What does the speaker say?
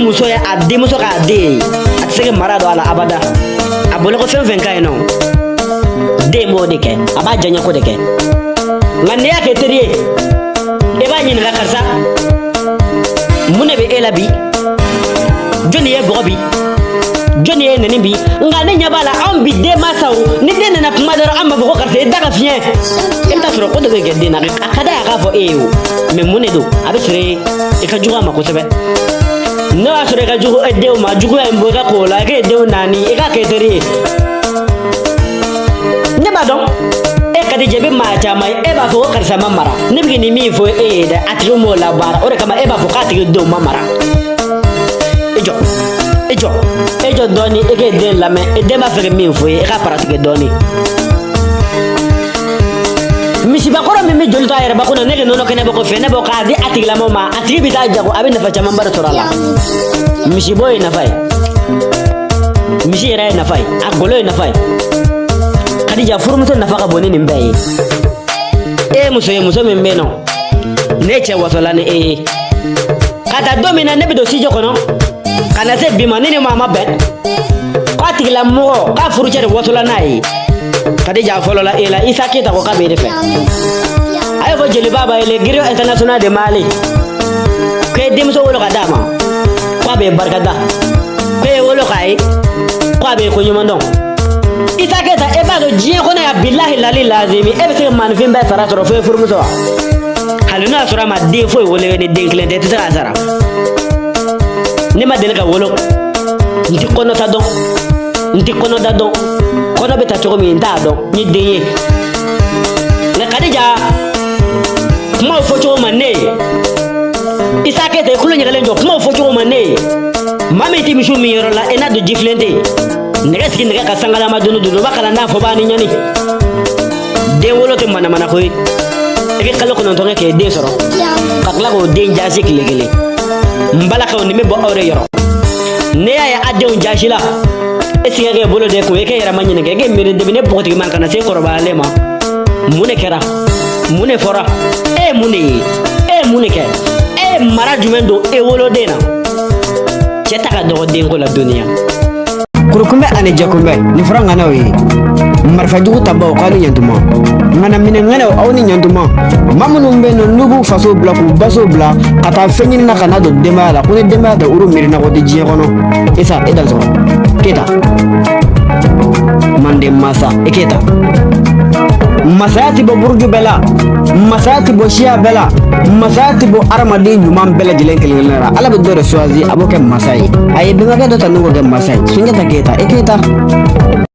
muso ye a denmuso k'a den ye, a tɛ se ka mara don a la abada. A bolo ko fɛn fɛn ka ɲi nɔ, den b'o de kɛ, a b'a diyaɲɛko de kɛ. Nka n'i y'a kɛ teri ye, i b'a ɲininka: karisa, mun de bɛ e la bi? Jɔnni ye bɔgɔ bi? Jɔnni ye nɛni bi? Nka ne ɲɛ b'a la, anw bi denmansaw, ni den nana kuma dɔrɔn, an b'a fɔ ko karisa, i da ka fiɲɛ. I bɛ taa sɔrɔ ko dɔ bɛ kɛ den na, a ka d'a ye a k'a fɔ e ye o, mɛ mun de don? A bɛ sɔrɔ i ka jugu a ma kosɛbɛ. N'o y'a sɔrɔ i ka jugu e denw ma, juguya in bɔ i ka k'o la, i k'e denw naani, i k'a kɛ teri ye. Ne b'a dɔn e Kadija bɛ maa caman ye, e b'a fɔ ko karisa ma mara. Ne bɛ nin min fɔ e ye dɛ, a tigi m'o labaara, o de kama e b'a fɔ k'a tigi denw ma mara. E jɔ, e jɔ, e jɔ dɔɔni, e k'e den lamɛn. E den b'a fɛ ka min fɔ ye, e k'a paratigi dɔɔni. Misibakɔrɔ min bɛ joli to a yɛrɛ bakun na, ne ka nɔnɔ kɛnɛ bɔ ko fɛn bɔ k'a di a tigilamɔgɔ ma, a tigi bɛ taa jago, a bɛ nafa camanba de sɔrɔ a la. Misibo ye nafa ye, misi yɛrɛ ye nafa ye, a golo ye nafa ye. Kadija, furumuso nafa ka bon ni nin bɛɛ ye. E ye muso ye, muso min bɛ yen nɔ, ne cɛ wasola ni e ye ka taa don min na ne bɛ don studio kɔnɔ ka na se bi ma, ne ni maa ma bɛn k'a tigilamɔgɔ k'a furucɛ de wasola n'a ye. Kadija, fɔlɔ la e la, Isa Keyita ko k'a b'e de fɛ. A y'a fɔ jeliba b'a ye, le griot international de Mali, ko ye denmuso wolo ka d'a ma, k'a bɛ barika da, ko ye wolo k'a ye, k'a bɛ ko ɲuman dɔn. Isa Keyita, e b'a dɔn diɲɛ kɔnɔ yan, bilahi lali lazimi, e bɛ se ka maanifin bɛɛ sara sɔrɔ fo ye furumuso wa? Hali n'o y'a sɔrɔ a ma den foyi wolo ni den kelen tɛ, i tɛ se k'a sara. Ne ma deli ka wolo, n ti kɔnɔta dɔn, n ti kɔnɔda dɔn, kɔnɔ bɛ ta cogo min n t'a dɔn, n ye den ye. Nka Kadija, kumaw fɔ cogo ma ne ye. Isa Keyita, i kulo ɲɛgɛlen jɔ, kumaw fɔ cogo ma ne ye. Maa min tɛ misiw min yɔrɔ la, i n'a don jifilen tɛ yen. Nɛgɛ sigi nɛgɛ ka sangalama dunu dunu ba kalan n'a fɔ b'a ni ɲani. Den wolo tɛ manamana ko ye. I bɛ kalo 9 kɛ k'e den sɔrɔ, ka tila k'o den jasi tile kelen. N balakaw, nin bɛ bɔ aw de yɔrɔ. Ne y'a ye a denw jasi la, e sigi k'e bolo de kun, e k'e yɛrɛ ma ɲininka, e k'e miiri debi ne npogotigi ma ka na se kɔrɔbayalen ma, mun de kɛra? Mun de fɔra e ye? Mun de ye e ye? Mun de kɛ e ye? Mara jumɛn don e woloden na? Cɛ ta ka dɔgɔ denko la duniya. Kurukunbɛ ani jɛkunbɛ nin fɔra ŋanaw ye, marifajugu tabaw k'aw ni ɲantuma, ŋana minɛ ŋanaw, aw ni ɲantuma. Maa minnu bɛ yen nɔ, n'u b'u faso bila k'u baso bila ka taa fɛn ɲini na ka na don denbaya la, ko ni denbaya tɛ, olu miirina ko tɛ diɲɛ kɔnɔ. Isa, e dansɔgɔ Keyita, manden masa, e Keyita, masaya ti bɔ buruju bɛɛ la, masaya ti bɔ siya bɛɛ la, masaya ti bɔ adamaden ɲuman bɛɛ lajɛlen kelen kelen la. Ala bɛ dɔ de choisi, a b'o kɛ masa ye. A ye bɛnbakɛ dɔ ta n'o kɛ masa ye, Sunjata Keyita, e Keyita.